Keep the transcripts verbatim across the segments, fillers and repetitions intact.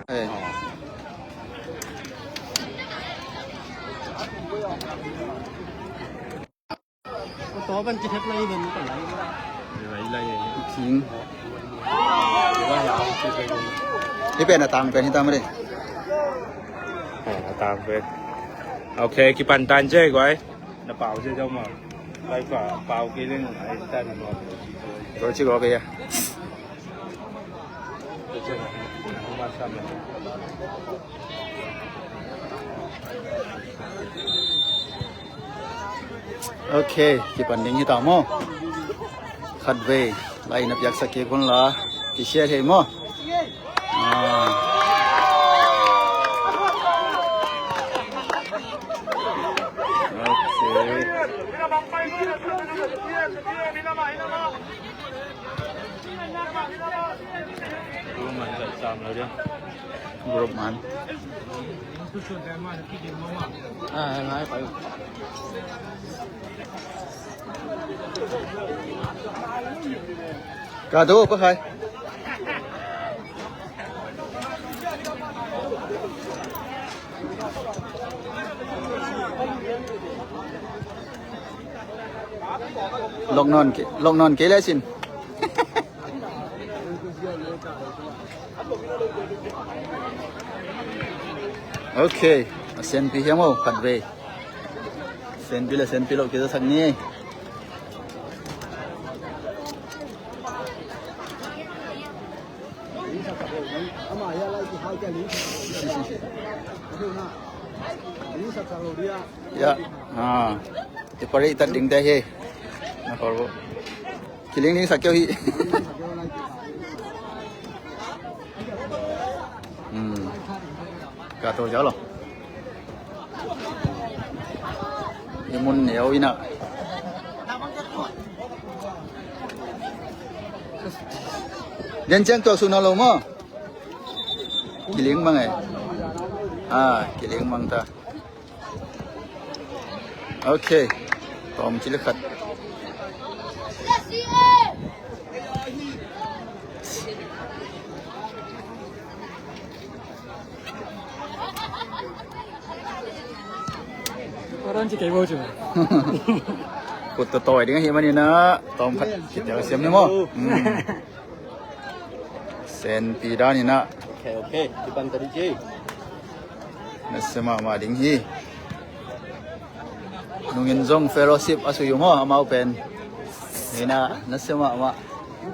Eh. Thing. Hih pen a tang pen hi ta mah ding. A tang pen. Ok, kipan tan ci guai. Na pau ci zau ma. Pai pa pau kei leng ai tan ma. Ko ci ko be ya. Ok, kipan ding hi ta maw? Khatvei lai na piaksak kik un la, kisia thei maw? Ah. Ok. Group man. Ka do pa khai. Lok non ke, lok non ke le sin. Ok, a senpi hiam o, khatvei. Senpi le senpi lo kizasak ni. Ya, ha. Ti pari tat ding te he. Na hor bo. Kiling ling sak keu hi. Hmm. Ka to jalo. Hi mun neu ina. Den cheng to su na lo mo. Kiling mang eh. Ah, kiling mang ta. Ok. Tawm ci le khat. Kut tawh tawi ding ahih manin ah tawm khat kitel siam ni maw? Senpi dan in ah. Ok, ok. Kipan ta di ci. Nasia mahmah ding hi. Nungin zong fellowship a sui uh maw, amau pen. Hi in ah, nasia mahmah.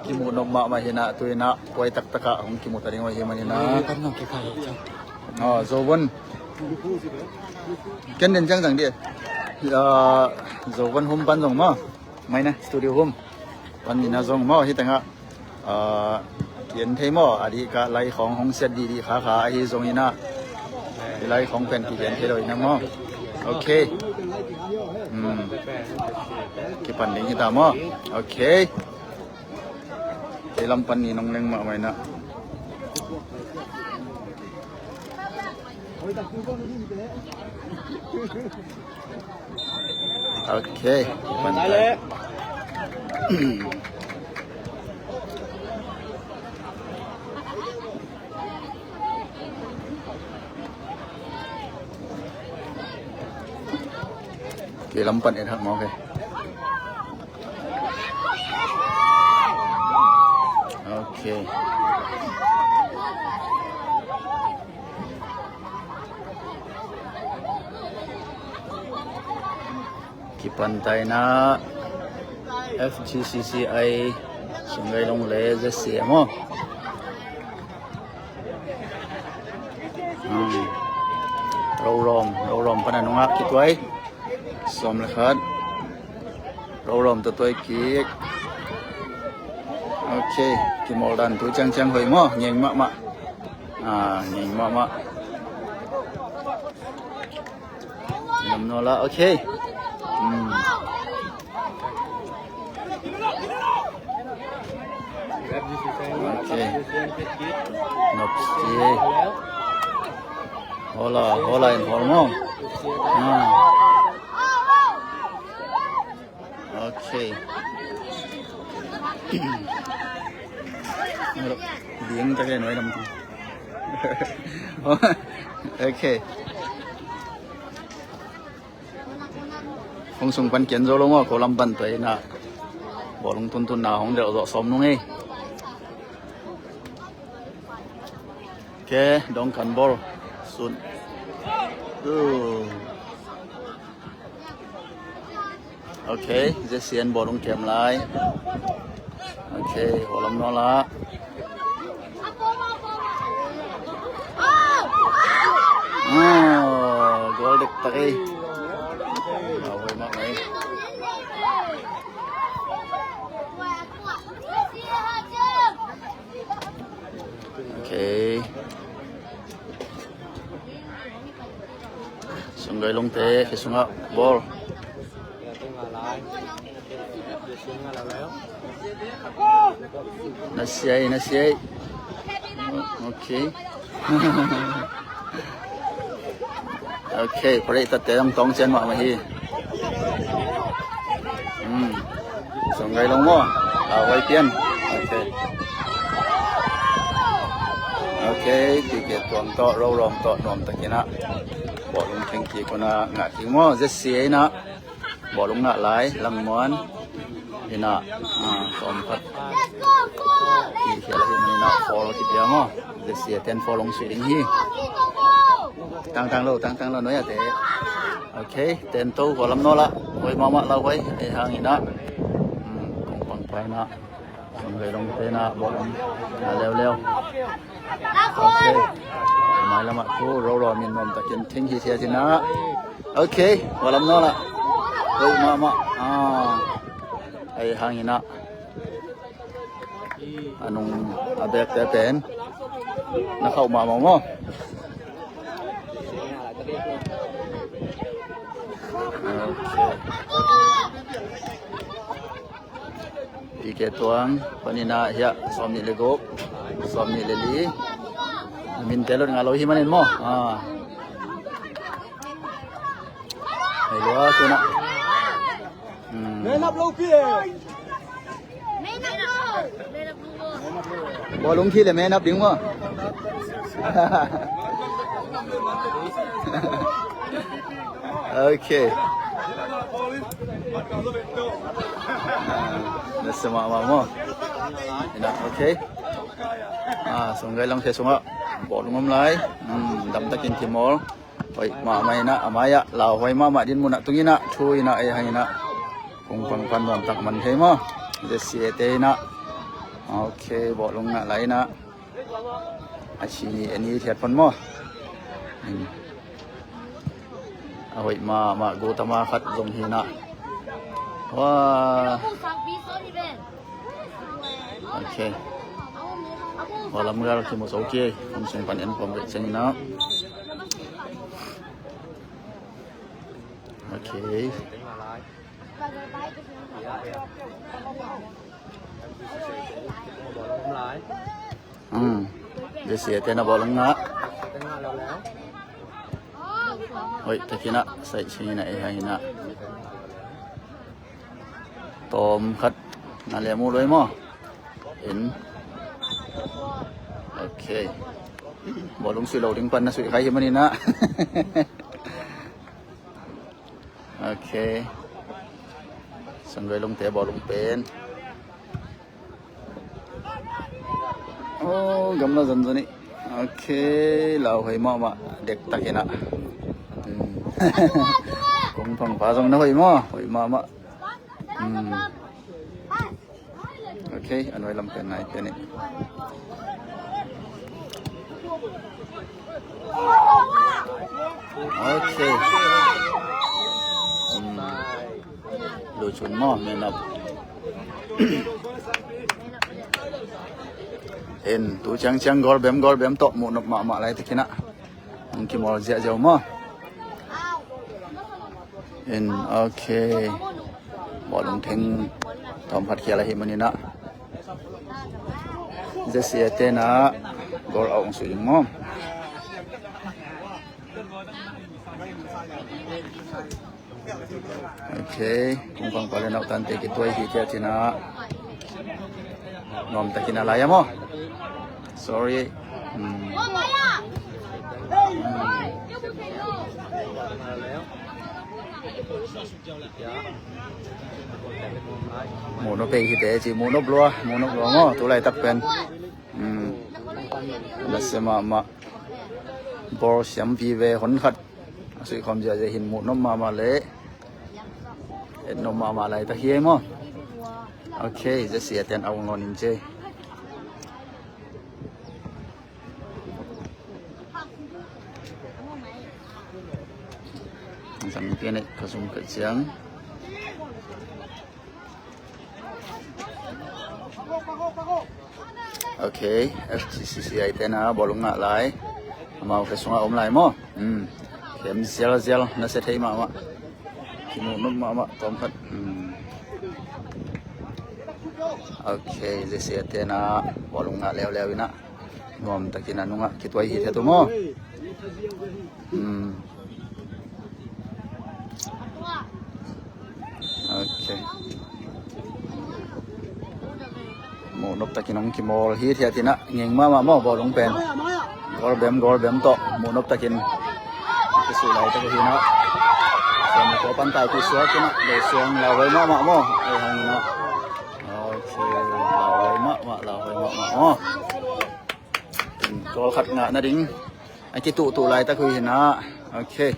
Kimuh nop mahmah hi in ah, tu in ah, kuai taktak ah hong kimuh ta ding uh hi man in ah. Aw, Zovon. Ken den ciang zang di. Zovon hum pan zong maw. Mai na, studio hum. Pan in ah zong maw, hi tengah. Kigen thei maw? A dih ka lai khawng hong siat dihdih kha kha ahi zongin ah, i lai khawng pen kigen thei lo in ah maw? Ok. Kipan ding hi ta maw? Ok. Kei lam pan ni nong leng mahmah in ah. Ok, kipan ta. Kei lam pan et hak maw, ok. Ok. Kipan ta in ah F G C C I sunggai long le Z C M aw. Rorom, Rorom pan a nungah kituai. Sawm le khat. Rorom tawh tuai kik. Ok, kimawl dan tu ciangciang hoih maw? Ngeng mahmah. Ngeng mahmah. Nam naw la, ok. Ok. Nop si. Hola, hola in hol maw. Ok. Biang tak le noi lam tu. Ok. Hong sung pan kian zo lo maw, ko lam pan tua inah. Bawlung tuntunna hong delh zawh sawm nung ei. Ok, dong kan ball. Sun. Uh. Ok, J C N bawlung kem lai. Ok, hua lam nawl ah. Ah, goal dektak ei. Lauhuai mahmah ei. Ok. Sunggai Lungte khi sungah ball. Na siai, na siai. Ok. Ok, pare tatte dong tong cian mahmah hi. Hmm. Sunggai Lung maw. Lauhuai pian. Ok. Ok, P K Tuang tawh, Rorom tawh, nuam takinah. Bawlung teng kik unah ngah kik maw, J C A inah. Bawlung ngah lai, Langmuan. Inah, ah, tawm khat. Kikhel ahi man inah, foul kipia maw. J C A ten foul hong sui ding hi. Tangtang lo, tangtang lo, nuai a te. Ok, ten to, hua lam nawl ah. Huai mahmah lauhuai, ei hang inah. Hmm, kong pang pa inah. Sunggai Lungte inah bawlung ngah leuleu. Ok. Mai lamah thu Rorom in nuam takin thing hi sia cinah. Ok, hua lam nawl ah. Hoih mahmah. Ah. Ei hang inah. A nung a bekte pen. Na khauh mahmah maw. Ok. P K Tuang, panin ah hiah, sawm nih le guk, sawm nih le li. Min te lot ngah lo hi manin maw. Ah. Hei lua, tuna. Hmm. Bawlung khi le man up ding maw. Ok. Ah, na sama mah maw. Inah, ok. Ah, Sunggai Lungte sungah bawlung om lai. Hmm, damtakin kimawl. Hoih mahmah inah, a mai-ah lauhuai mahmah din munah tung inah, thu inah, ei hang inah. Kong pang pan nuam tak man thei maw. J C A te inah. Ok, bawlung ngah lai inah. A chini en i thiat pan maw. Hmm. A hoih mahmah, gutama khat zong hi inah. Wah. Ok. Hua lam gal kimu so kei. Hong sung pan en khawm kei ciang inah. Ok. Hmm. J C A te na bawlung ngah. Hoih takin ah, saih sing inah, ei hang inah. Tawm khat na lem uh lua ei maw. In. Ok. Bawlung sui lo ding pan na sui khai hi manin ah. Ok. Sunggai Lungte bawlung pen. Oh, gamla zon zon ih. Ok, lauhuai mahmah, dektak inah. Hmm. Kong pang pa zong na hoih maw, hoih mahmah. Hmm. Ok, a nuai lam pen nai pen ih. Ok. Hmm. Lui chun maw, man up. En, tu ciangciang goal bem, goal bem tawh muh nop mahmah lai takin ah. Hong kimawl ziahziah uh maw. En, ok. Bawlung theng tawm khat khial ahi manin ah. J C A te na goal a hong sui ding maw. Ok, kong pang pa le nauh tante kituai hi tia cina. Nuam takin a lai a maw. Sorry. Hmm. Muh nop pei hi te ci, muh nop lua, muh nop lua maw, tu laitak pen. Hmm. Nasia mahmah. Bawr siam vive hon khat a suih khawm ziahziah hin muh nop mahmah le et nop mahmah laitak hi ei maw. Ok, Jessie a ten a ung lawn in ci. Zang pian eh, ka zum ka ciang. Ok, F G C C I te na bawlung ngah lai. Amau ka sungah om lai maw. Hmm. Khem zialzial, nasia thei mahmah. Kimuh nop mahmah tawm khat. Hmm. Ok, Jessie a te na bawlung ngah leuleu ina. Nuam takin a nungah kituai hi thei tu maw. Hmm. Ok. Muh nop takin hong kimawl hi thei a tina ngeng mahmah maw bawlung pen. Goal bem, goal bem tawh muh nop takin kisuh lai tak hi na. Suan ko pan tai kisuak tina, le suang lau vai mahmah maw. Ei hang na. Ok, lau vai mahmah, lau vai mahmah maw. Goal khat ngah nading a kituhtuh laitak uh hi na. Ok.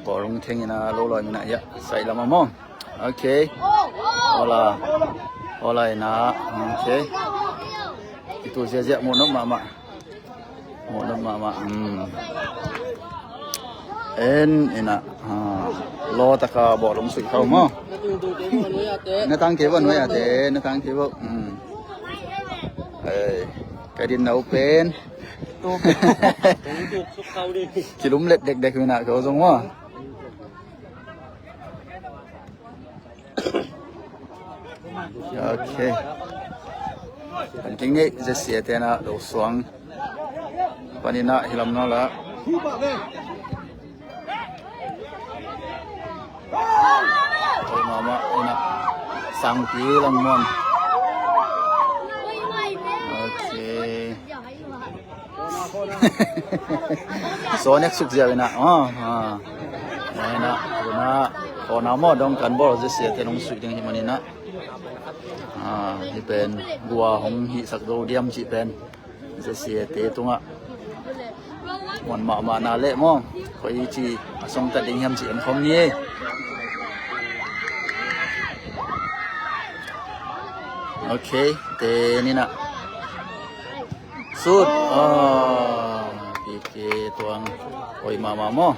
Bawlung theng ina lo lawi mina ia sai lama maw. Ok. Hola. Hola ina. Ok. Kituh ziahziah, muh nop mahmah. Muh nop mahmah. Hmm. En ina. Ha. Lo taka bawlung suih khau maw. Na tang kei bo nuai ate, na tang kei bo. Hmm. Ei, ka din na uh pen. Kilum let dekdek mina ko zong maw. Ok. Kan king ngei, Jessie a te na lo suang. Panina hilam na la. Oi mama, ina. Sangpi lang muan. Ok. Sonek suk ziau ina. Ah, ah. Ina, ina. Kona mo dong kan bol Jessie a te nong sui ding hi manina. Ah, hi pen gua hong hi sak do diam ci pen. Jessie a te tunga. Muan mahmah na leh maw. Koi ci a song ta ding hiam ci en khom ni. Ok, te nina. Sut. Ah, P K tuang. Oi mama maw.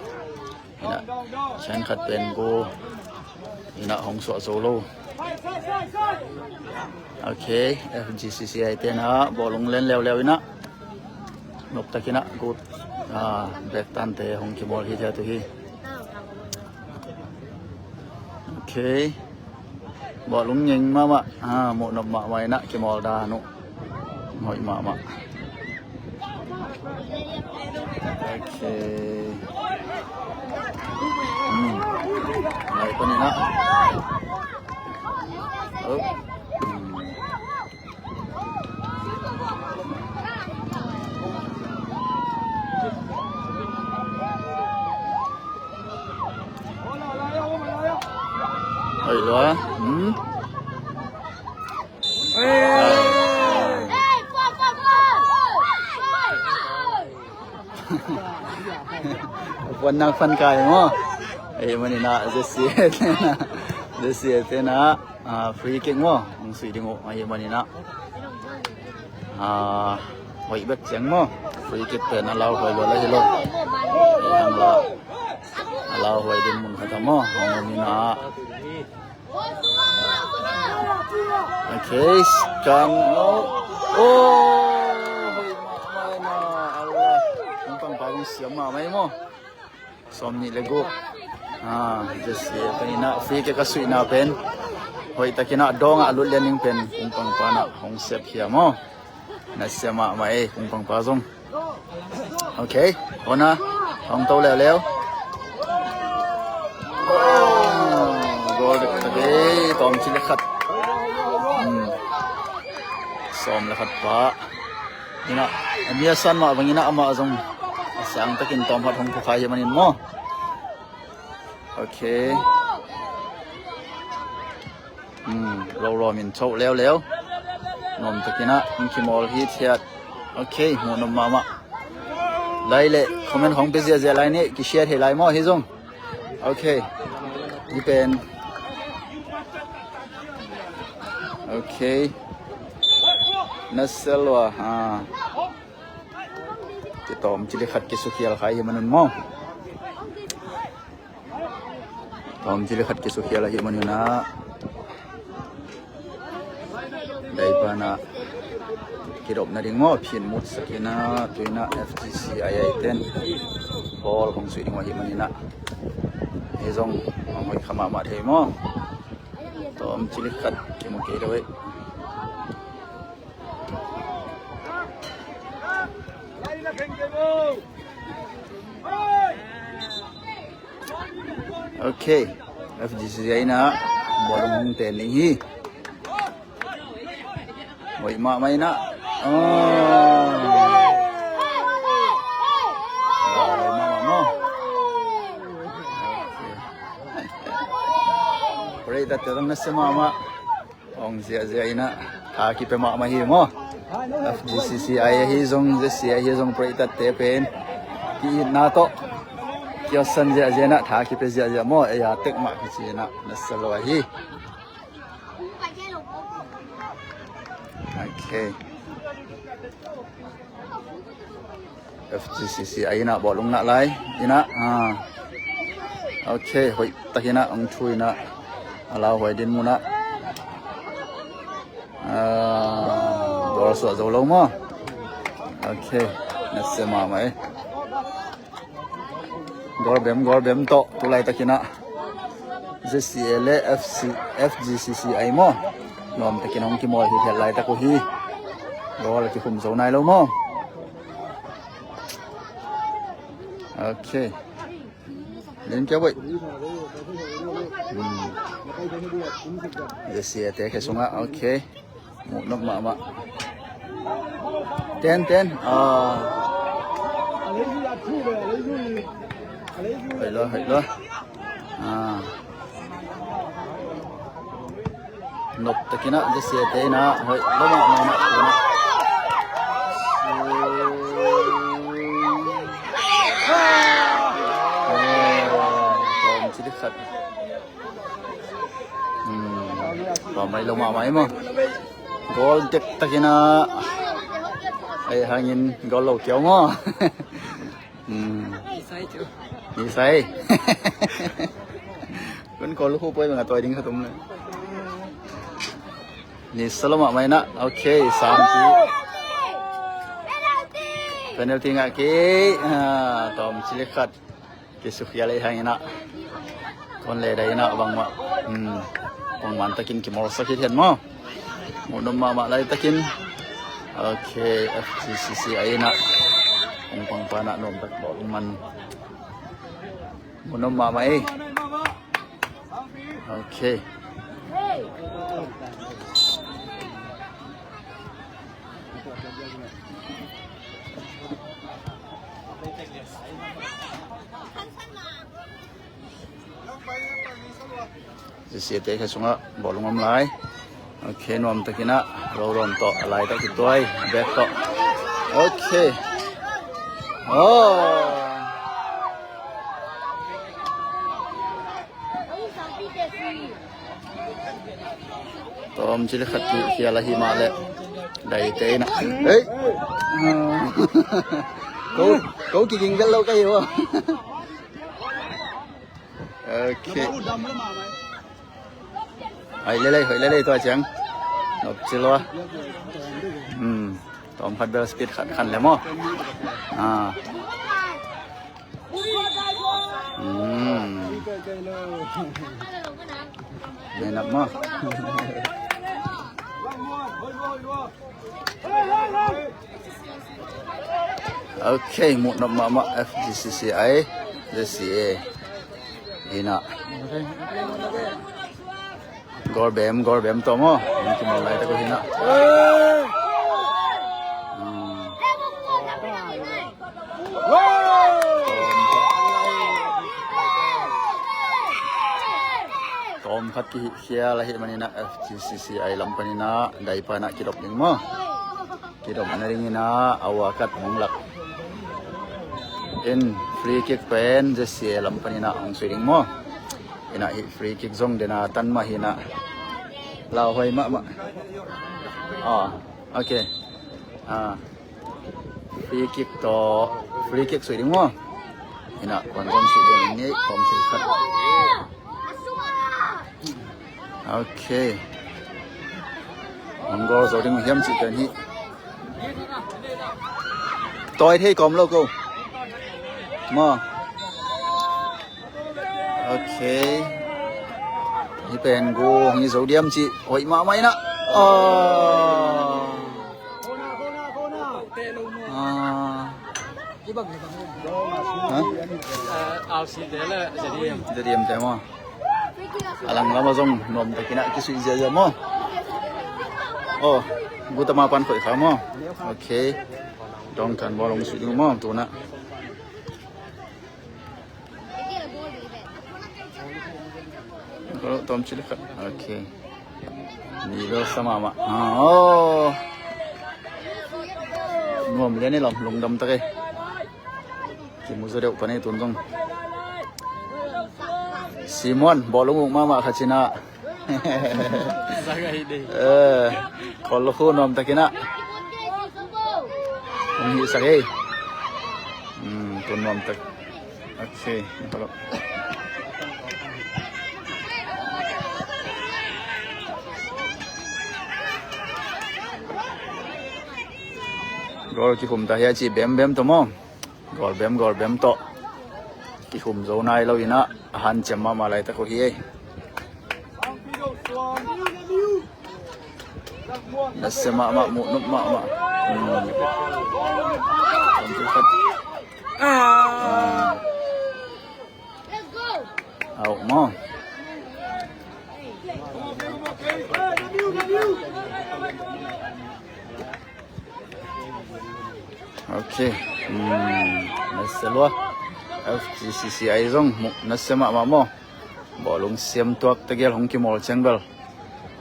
Ina, sian khat pen go. Ina hong suah zo lo. Ok, F G C C I te na bawlung len leuleu ina. Nop tak ina go. Ah, bek tante hong kimawl hi thei tu hi. Ok. Bawlung ngeng mahmah. Ah, muh nop mahmah ina kimawl dan uh. Hoih mahmah. Ok. Hmm. Lai panin ah. Oh. Hmm. Hoih lua. Hmm. Puan nang fan kai maw. Ei, manina Jessie te na. Jessie te na. Ah, free kick maw. Hong sui ding uh. Ei, manina. Ah, hoih bek ciang maw. Free kick pen a lau huai lua la hi lo. Ei, hang la. A lau huai ding mun khat maw. Hong om ina. Ok, kan. Oh, oh. Kung pangpa kung siam mahmah maw. Sawm nih le guk. Ah, Jessie a pen ina free kick a suihna pen. Hoih takin a dawng a lut lian ding pen. Kung pangpa na hong sep hiam maw. Nasia mahmah ei, kung pangpa zong. Ok, hona, hong to leuleu. Oh, goal dek ta dei, tawm ci le khat. Hmm. Sawm le khat pa. Inah, a mi a san mah bangin ah amah zong a sang takin tawm hat hong pukha hi manin maw. Ok. Hmm, lo lawm in choh leuleu. Nuam takin ah hong kimawl hithiat. Ok, hmuh nuam mahmah. Lai le comment hong pia ziahziah lai ni, kishare thei lai maw hi zong. Ok. Hi pen. Ok. Na sel ua, ha. Tawmcik le khat kisukhial kha hi manun maw. Tawmcik le khat kisukhial ahi manun ah. Dai pana kidop nading maw, phin mutsak in ah, tu in ah F G C I ten goal hong suih ding uh ahi manin ah. Hi zong hong hoih kha mahmah thei maw. Tawmcik le khat kimu kei lo eh. Ok. F G C I in ah bawlung hong ten ding hi. Hoih mahmah in ah. Ah. Hoih mahmah maw. Ok. Break tatte zong nasia mahmah. Hong ziahziah in ah tha kipia mahmah hi maw. F G C C I ahi zong, Z C A ahi zong, break tatte pen ki-itna tawh kihosan ziahziah in ah tha kipia ziahziah maw. Ei a tek mah kici in ah nasia lo ahi. Ok. F G C C I in ah bawlung nah lai in ah. Ah. Ok, hoih takin ah hong thu in ah. A lauhuai dinmun ah. Ah, goal suah zo lo maw. Ok. Nasia mahmah eh. Goal bem, goal bem tawh tu laitakin ah Z C A le F C, F G C C I maw. Nuam takin hong kimawl hithiat laitak uh hi. Goal a kikhum zo nai lo maw. Ok. Len kia boih. Hmm. Z C A te khe sungah, ok. Muh nop mahmah. Ten, ten. Ah. Hoih lo, hoih lo. Ah. Nop takin ah Z C A te in ah hoih lo mahmah in ah. Tawmcik le khat. Hmm. Pamai lo mahmah hi maw. Goal dektakin ah. Ei hangin goal lo kiau maw. Hmm. Isai. Kun goal khu poi bang a toi ding khat um le. Ni sa lo mahmah in ah. Ok, sam ki. Penalty ngah ki. Ah, tawmcik le khat. Kisukhial ei hangin ah. Kon le dai in ah bangmah. Hmm. Bangmah takin kimawlsak hithiat maw. Muh nop mahmah laitakin. Ok, F G C C I in ah. Hong pang pan ah nuam tak bawk man. Muh nop mahmah ei. Ok. Zisiate kha sungah bawlung om lai. Ok, nuam takin ah, lo rom tawh, a lai tawh kituai, back tawh. Ok. Oh. Tawmcik le khat kikhial ahi mah leh. Daite in ah. Hei! Ko, ko kiging vel lo ka hi uh. Ok. Hoih lelei, hoih lelei tua ciang. Nop ci lua. Hmm. Tawm khat bel speed khat khan le maw. Ah. Hmm. Mai nap maw. Ok, muh nop mahmah F G C C I, Z C A. Hi na. Goal bem, goal bem tawh maw. Ni ki mawl lai tak uh hi na. Hmm. Khat kihih khial ahih manin ah F G C C I lam panin ah dai pan ah kidop ding maw. Kidop nadingin ah a ua khat hong lak in, free kick pen Z C A lam panin ah hong sui ding maw. In ah hih free kick zong den a tan mah hi in ah, lauhuai mahmah. Ah, ok. Ah, free kick tawh, free kick sui ding maw. In ah kuan zong sui ding in, kawm sing khat. Ok. Hong goal zo ding uh hiam cih pen hih. Tawi thei kawm lo ko maw. Ok. Hih pen goal hong hi zo diam cih hoih mahmah in ah. Oh. Ah. Ha? Eh, R C te le Z D M. Z D M te maw. A lang lam ah zong nuam takin ah kisui ziazia maw. Oh, gutama pan khoih kha maw. Ok. Dong kan bawlung sui ding maw, tu in ah. Tawm cil khat. Ok. Ni bel sa mahmah. Ah, oh. Nuam lian i lam, lungdam tak e. Kimu zaw deuh pan e tun zong. Simon, bawlung uk mahmah khat cin ah. Zagai dei. Eh, kol lo khu nuam takin ah. Hong hih sak e. Hmm, tun nuam tak. Ok, hello. Goal kihum ta hia ci bembem tawh maw. Goal bem, goal bem tawh. Kihum zo nai lo in ah, a hanciam mahmah laitak uh hi ei. Nasia mahmah, muhnop mahmah. Hmm. Ah. Out maw. Ok. Hmm. Nasia lua. F G C C I zong mu-, nasia mahmah maw. Bawlung siam tuak tegel hong kimawl ciang bel.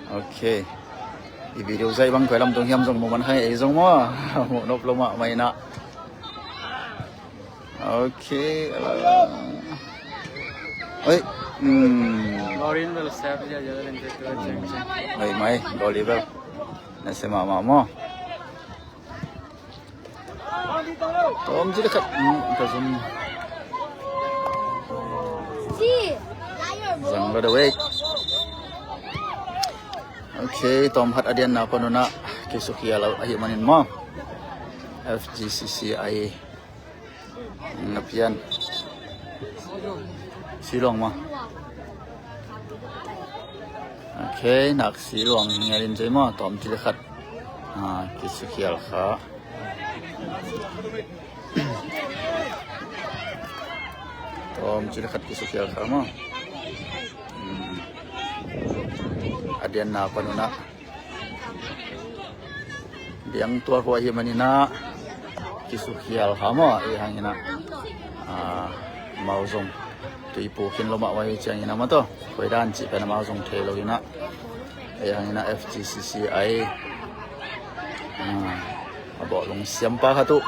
Ok. I video zaih bang koi lam tung hiam zong mu man kha ei zong maw. Muhnop lo mahmah in ah. Ok. Oi. Hmm. Lorin bel sep ya ya len te tu ceng ceng. Mai mai, goal i bel. Nasia mahmah maw. Tawm cil khat. Hmm, ka zum. Zang lo deuh ei. Ok, tawm khat a dianna pan un ah kisukhial ahih manin maw. F G C C I na pian. Silong maw. Ok, nak Silong ngial in cei maw, tawm cil khat. Ah, kisukhial kha. Tawm cil khat kisukhial kha maw. Hmm. A dianna pan un ah. Biang tua khua hi manin ah. Kisukhial kha maw, ei hangin ah. Ah, mau zong. Tui pu khin lo mah uh ahi ciangin ah maw taw. Koi dan cih pen amau zong thei lo in ah. Ei hangin ah F G C C I. Ah, a bawlung siampa khat uh.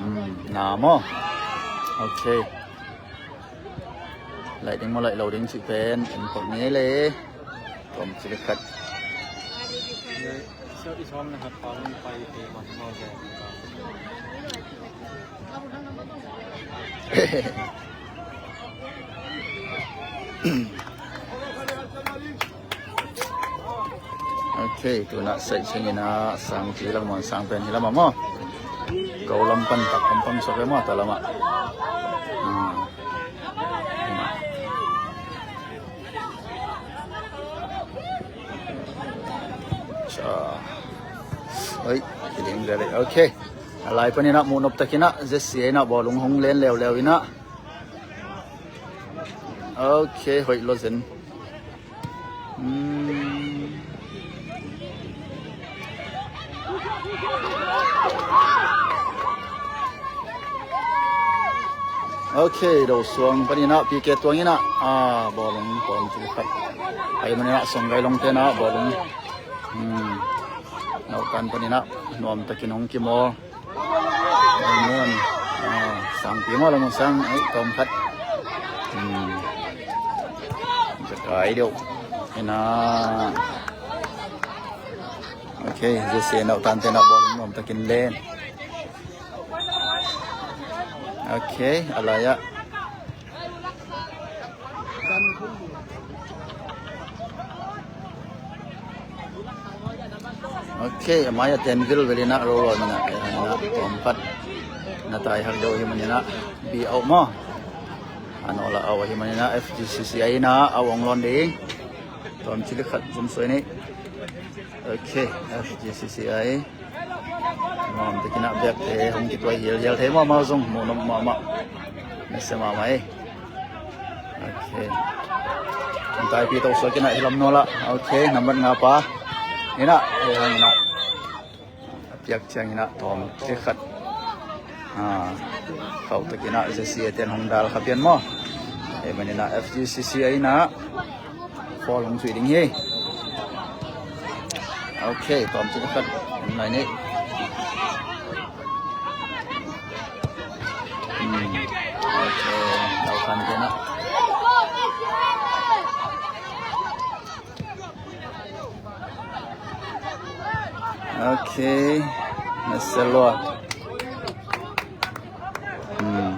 Hmm, na maw. Ok. Laih ding maw, laih lo ding cih pen en pok ni le. Tawm cil khat. Ok, tu in ah saih cingin ah sang ci lam, sang pen hi lam ah maw. Ko lam pan tak pampam sok e maw, ta lam ah. Hmm. Oi, kiling dali. Ok. A lai panin ah muhnop takin ah Z C A in ah bawlung hong len leuleu in ah. Ok, hoih lo zen. Hmm. Ok, do suang paninah P K Tuang inah, ah, bawlung pawm cil khat. Ahi maninah Songgai Longte inah bawlung, hmm, nautan paninah nuamtakin hong kimawl. Amen. Ah, sangpi maw, lam sang, ai, tawm khat. Hmm. Ka kai deuh inah. Ok, Jesse nautan tenah bawlung nuamtakin len. Ok, a lai-ah. Ok, a mai-ah ten vilvel inah Roro inah, eh, inah tawm khat na tai hak deuh ahi maninah bi au maw. A nawlah au ahi maninah F G C C ai inah au hong lawn ding. Tawm cil khat zum suai ni. Ok, F G C C ai. Nuamtakin ah biakte hong kituai hialhial thei mahmah zong, muhnop mahmah. Nasia mahmah ei. Ok. Hong taipi to suakin ah hi lam nualah. Ok, nambat nga pa inah, eh, hang inah. A piak ciangin ah tawm cil khat. Ah, khauhtakin ah J C A ten hong dal kha pian maw. Ahi maninah F G C C ai inah foul hong sui ding hi. Ok, tawm cil khat. Nai ni. Hmm. Ok, lau khan kena. Ok. Nasia lua. Hmm.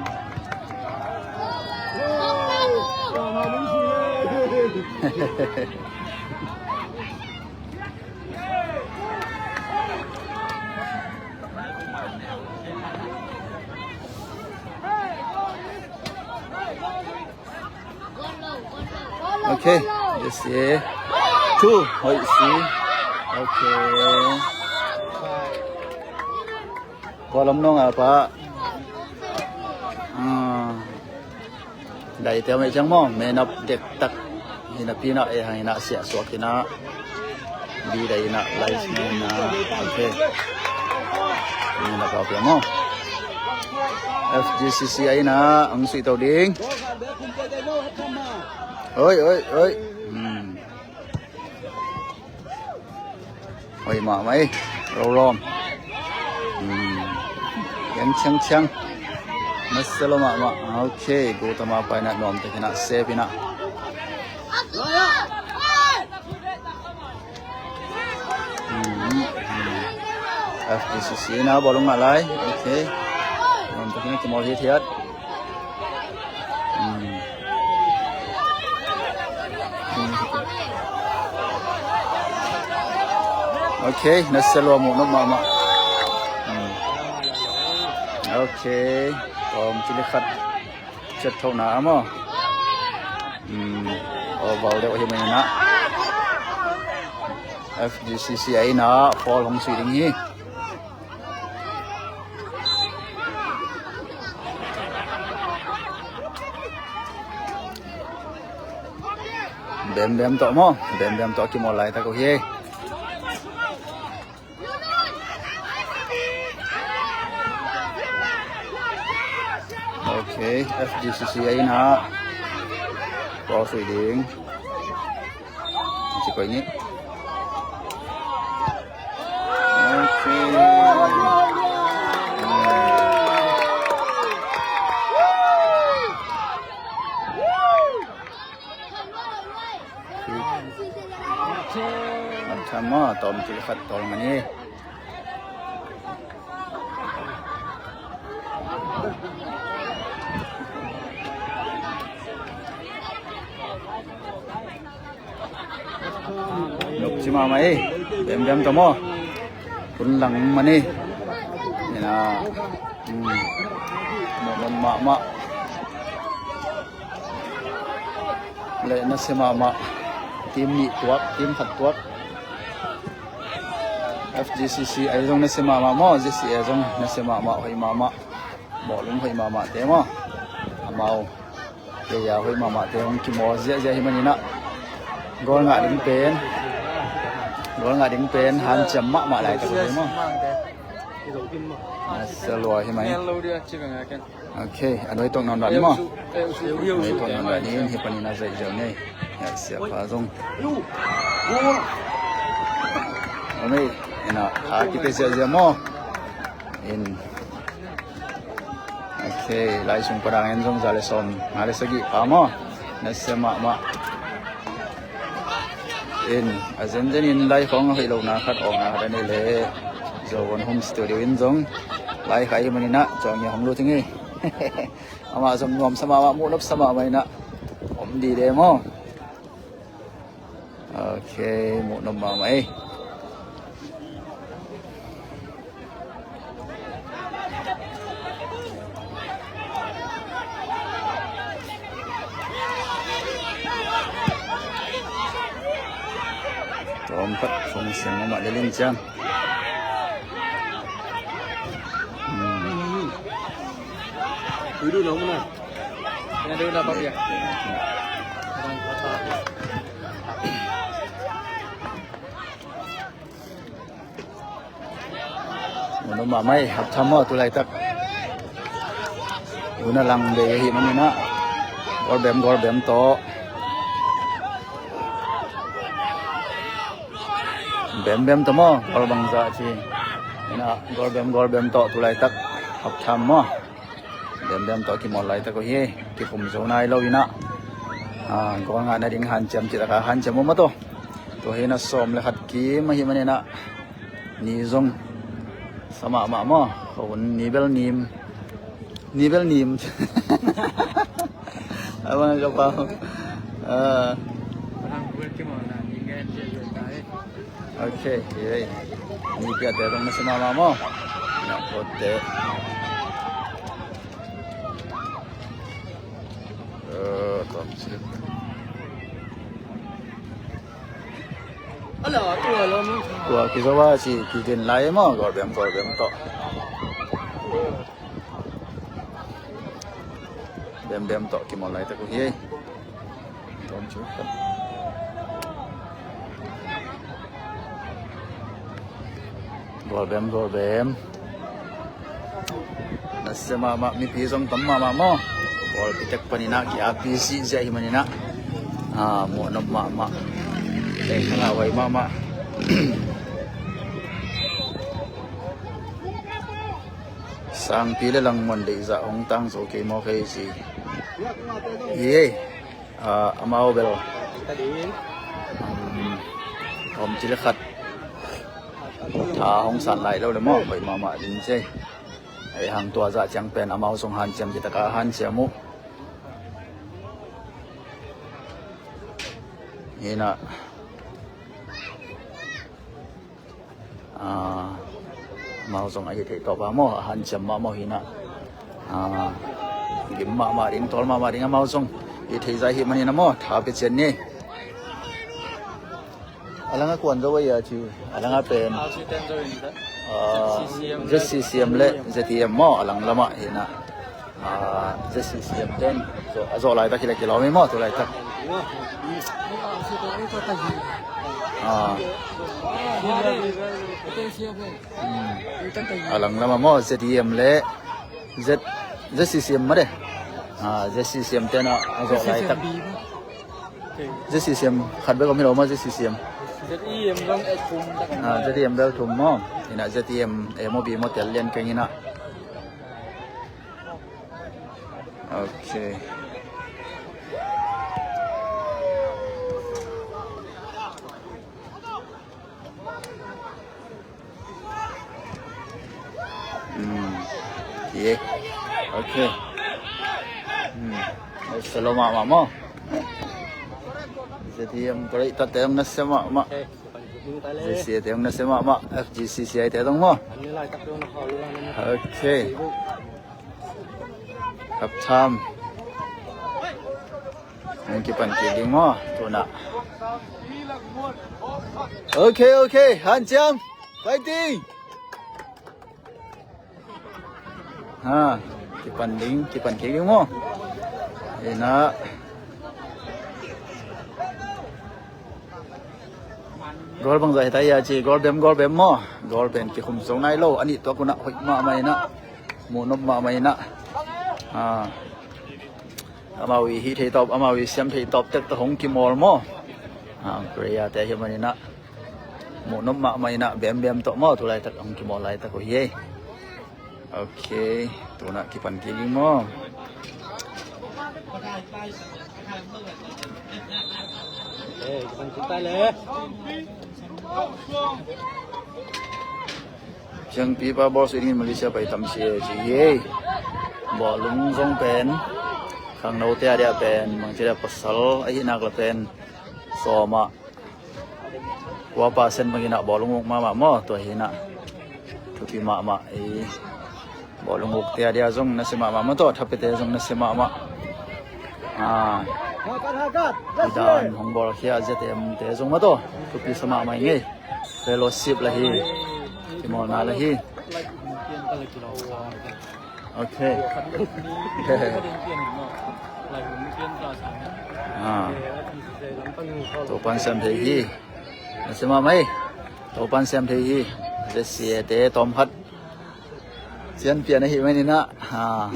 Ok, J C A. Two, hoih si. Ok. Kua lam nong a pa. Ah. Dai te mei ciang maw, man up dektak. Hi napi inah, eh, hang inah siah suak inah. Bi dai inah, live man inah. Ok. Inah kau pia maw. F G C C ai inah, ang sui to ding. Oi, oi, oi. Hmm. Hoih mahmah ei. Rorong. Hmm. Yang ciangciang. Nasia lua mahmah. Ok, gutama pa inah nuamtakin ah sep inah. Hmm, hmm. F G C C inah bawlung ngah lai. Ok. Nuamtakin ah kimawl hithiat. Hmm. Ok, nasia lua, muhnop mahmah. Hmm. Ok, kawm cili khat ciat thohna a maw. Hmm. Aw, val deuh ahi maninah F G C C ai inah foul hong sui ding hi. Bembem tawh maw, bembem tawh a kimawl laitak uh hi. Ok, F G C C ai inah foul sui ding. Ci koih nih. Ok. At tama, tawm cili khat tawm mani. Nopci mahmah ei, bembem tawh maw. Hun lang mani. Ina, hmm. Muhnop mahmah. Le nasia mahmah. Team nih tuak, team khat tuak. F G C C ai zong nasia mahmah maw, J C A zong nasia mahmah, hoih mahmah. Bawlung hoih mahmahte maw. Amau. Kei a hoih mahmahte hong kimawl ziahziah hi maninah. Goal ngah ding pen. Goal ngah ding pen hanciam mahmah laitak uh hi maw. Nasa lua hi mai. Ok, a nuai tuak nawn dah ni maw? A nuai tuak nawn dah ni, hih panin a zaih ziau ni. Hih a siapa zong. Aw mei, ina, a kipia ziahziah maw? In. Ok, lai sung padang en zong za le sawm nga le sagih pa maw? Nasia mahmah. In, a zenzen in lai khawng a hoih lohna khat awkna khat a nei leh Zo Wan Home Studio in zong lai khai hi maninah Zawngya hong lut hi ngei. Amah zong nuamsa mahmah, muhnopsa mahmah inah om dih de maw? Ok, muhnop mahmah ei. Tawm khat fung siang mahmah lel in ciang. Hmm. Ui, du nong na. Ina du na, papi. Muhnop mahmah ei, haptham maw, tu laitak. Hun a lang bei ahih maninah. Gol bem, gol bem tawh. Bem bem tawh maw, gol bangzah ci. Inah, gol bem, gol bem tawh, tu laitak. Haptham maw. Bem bem tawh kimawl laitak uh hi, kikum zo nai lo inah. Ah, gol ngah nading hanciam cih taka hanciam uh mah tawh. Tua hi inah sawm le khat kim ahih maninah. Ni zong sa mahmah maw. Khuahun ni bel nim. Ni bel nim. A bang ka pau. Ah. Ok, hi ei. Ni piate zong nasia mahmah maw? Na kote. Eh, tom sip. Tua kizo a si kigin lai maw, gol bem, gol bem tawh. Bem bem tawh kimawl laitak uh hi ei. Gol bem, gol bem. Nasia mahmah, mipi zong tam mahmah maw. Bawlpi tek paninah ki-api sihziah hi maninah. Ah, muhnop mahmah. Teng khangah huai mahmah. Sangpi le Langmuan deihzah hong tang zo kei maw kei ci. Hi ei. Ah, amau bel. Um, om ci le khat. Tha hong san lai lo le maw, hoih mahmah ding ci. Ei hang tua zah ciang pen amau zong hanciam ci taka hanciam uh. Hi inah. Ah, amau zong a hi thei tawh pa maw, a hanciam mahmah hi inah. Ah, gim mahmah ding, tawl mahmah ding amau zong. Hi thei zah hi maninah maw, tha pia cian ni. A langah kuan zo a hi a ci, a langah pen. Ah, Z C C M le Z E M maw, a lang lamah hi inah. Ah, Z C C M ten. Zo, a zawh laitak hi le kilawm hi maw, tu laitak. Ah. Hmm. A lang lamah maw, Z E M le Z, Z C C M mah de. Ah, Z C C M ten a, a zawh laitak. Z C C M khat bek om hi lo maw, Z C C M. Z E M bel thum tak. Ah, Z E M bel thum maw. Inah Z E M, A maw, B maw, tel lian keng inah. Ok. Hmm. Ye. Ok. Hmm. Selamat mahmah maw. Z E M kore tate ang nasia mahmah. Z C A te ang nasia mahmah. F G C C I te dong maw. Ok. Haptham. Hong kipan kik ding maw, tunah. Ok, ok, hanciam. Fighting. Ha, kipan ding, kipan kik ding maw. Inah. Gol bangzah hi ta hia ci, gol bem, gol bem maw. Goal pen kikhum zo nai lo, a nih tuak un ah hoih mahmah in ah, muhnop mahmah in ah. Ah, amau i hih thei tawp, amau i siam thei tawp tek tawh hong kimawl maw? Ah, Korea te ahih manin ah muhnop mahmah in ah, bembem tawh maw, tu laitak hong kimawl laitak uh hi ei. Ok, tu-in ah kipan kik ding maw? Siangpipa bawlsuih dingin Malaysia pai tam si e ci hi ei. Bawlung zong pen khangnote a dia pen, bangci dia, pasal ahih nak leh pen sawm ah kua percent bangin ah bawlung uk mahmah maw? Tua hi in ah thupi mahmah ei. Bawlung ukte a dia zong nasia mahmah maw, tua thapiate zong nasia mahmah. Ah, i dan hong bawlkhia Z M te zong maw, tua thupi sa mahmah ing ei. Fellowship lah hi, kimawlna lah hi. Ok. Ah, Topa'n siam thei hi. Nasia mahmah ei. Topa'n siam thei hi. Zesiate tawmkhat cian pian ahih manin ah, ah,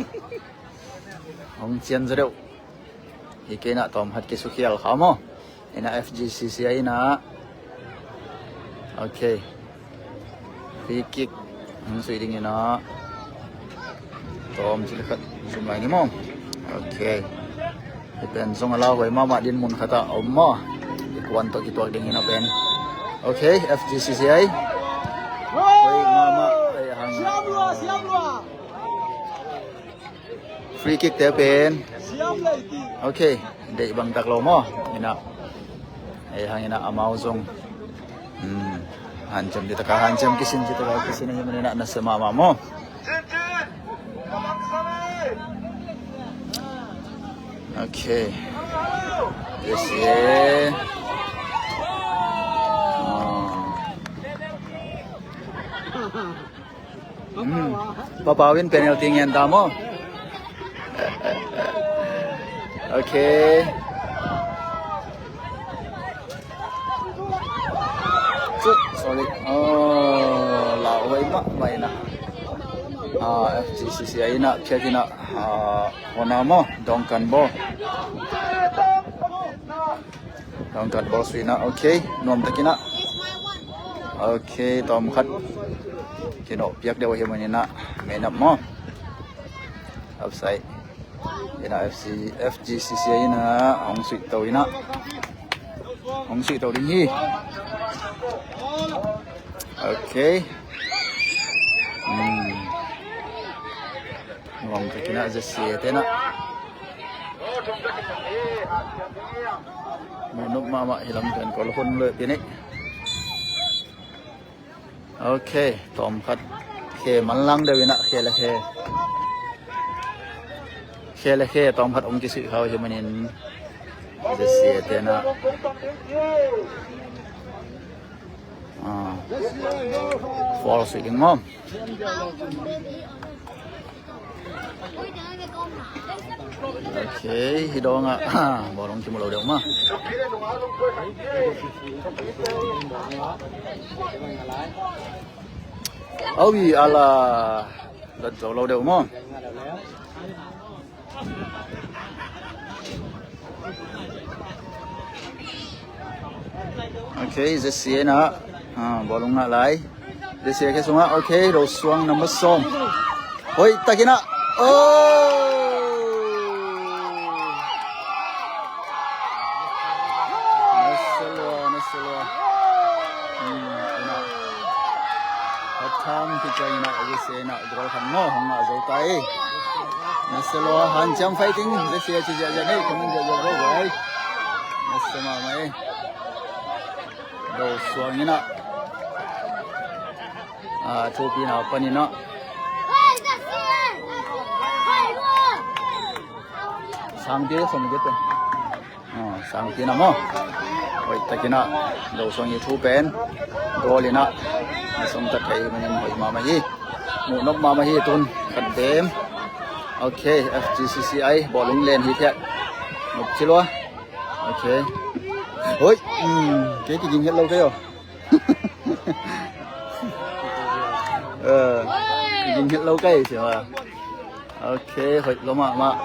hong cian zaw deuh. Hi kei in ah tawmkhat kisukhial kha maw? In ah F G C C I in ah. Ok. Free kick hong suih dingin ah tawm cil khat zum lai ni maw? Ok. Hih pen zong a lauhuai mahmah ding mun khat ah om maw? I kuan tawh kituak dingin a pen. Ok, F G C C I. Hoih mahmah, ei hang. Free kick te pen. Ok, deih bang tak lo maw? In ah, ei hang in ah amau zong, hmm, hanciam ding taka hanciam kisin, ding taka kisin ahih manin ah nasia mahmah maw? Ok. Yes, yeah. Ah. Hmm. Papau in penalty ngen ta maw? Ok. Cuk, sorry. Oh, lauhuai mahmah in ah. Ah, F G C C I in ah, phiat in ah, ah, hona maw, Dawngkan ball. Dawngkan ball suihna, ok, nuam takin ah. Ok, tawmkhat kinawh piak deuh ahih manin ah, man up maw? Offside. In ah F C, F G C C I in ah hong suih to in ah. Hong suih to ding hi. Ok. Hmm. Nuam takin ah, Zesiate in ah. Muhnop mahmah hi lam pen kol hun leh pi ni. Ok, tawmkhat khe manlang deuh in ah, khe le khe. Khe le khe tawmkhat hong kisuih kha uh ahih manin Zesiate in ah. Ah. Foul suih ding maw? Ok, hi dawng ah bawlung kimu lo deuh maw? Awi ala dat zo lo deuh maw? Ok, Zesiate in ah, ah, bawlung ngah lai. Zesiate khe sungah, ok, Rosuang number sawm. Hoih takin ah. Oh! Nasia lua, nasia lua. Hmm, in ah. Half time khit ciangin ah, Zesiate in ah goal khat maw hong ngah zo ta hi. Nasia lua, hanciam fighting, Zesiate ci ziahziah ni, comment ziahziah zo vai. Nasia mahmah hi. Rosuang in ah, ah, thupina panin ah. Sangpi sawm giat pen. Ah, Sangpi in ah maw? Hoih takin ah Rosuang i thu pen goal in ah na sawm tak thei manin hoih mahmah hi. Muhnop mahmah hi, tun khat bem. Ok, F G C C I bawlung len hi thiah. Nop ci lua. Ok. Hoih. Hmm, kei kiging het lo kei aw. Eh, ging het lo kai si ma. Ok, hoih lo mahmah.